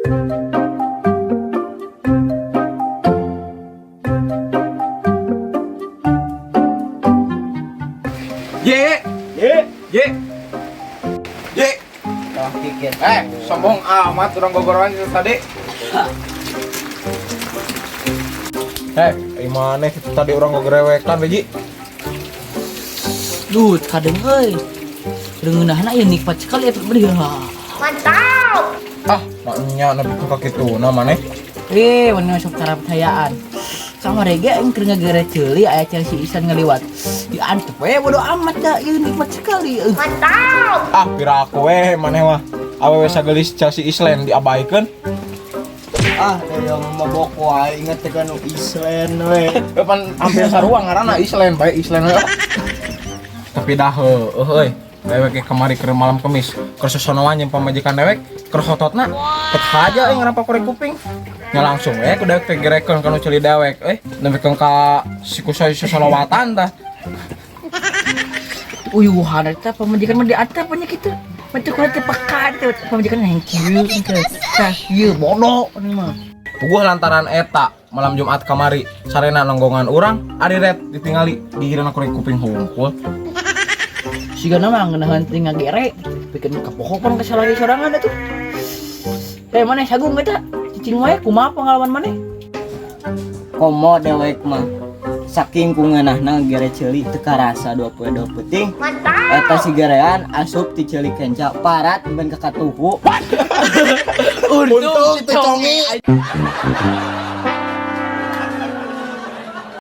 Ye, Ye, ye, ye. tah pikir. Eh, sombong amat urang gogoroan itu tadi. Eh, gimana itu tadi urang gogorewekan, Beji? Duh, kadang euy. Reungeunahna ieu nikmat sekali eta beri. Ah, maknya nabi ka kitu na maneh. Eh, mana masuk cara percayaan. Sama rege aing keur ngagere ceuli aya Chelsea Isan ngaliwat. Diantep we bodo amat dah, ieu nikmat sekali. Euy. Ah, pira aku we maneh mah. Awewe sagelis Chelsea Island diabaikeun. Ah, dari yang mabok wae inget teh nu Island we. Pan hampir sarua ngaranna Island bae Island we. Tapi dah heueuh euy. Dewek ge kamari keur malam kemis, keur sosonoan jeung pamajikan dewek, keur hototna tet haja euy ngarampak korek kuping. Nya langsung we ku dewek teh gerekeun kana ceuli dewek euy, nepikeun ka si kusoy sosolowatan tah. Uyuhan eta pamajikan mah diantep nya kitu. Macam kudu teh peka teh pamajikan yang kieu teh. Tah ieu bodoh ini mah. Puguh lantaran eta malam Jumat kamari sarena nonggongan urang ari ret ditingali gigireunna korek kuping hungkul. Sigana mah ngeunaheun teh ngagere, pikeun kapoho pan kasalari sorangan atuh. Eh maneh sagung eta? Cicing wae kumaha pengalaman maneh? Komo dewek mah. Saking ku ngeunahna gere ceuli teu karasa dua poe dua peuting. Eta si gerean asup ti ceuli kenca parat ben kakatuhu. Untung teu congi.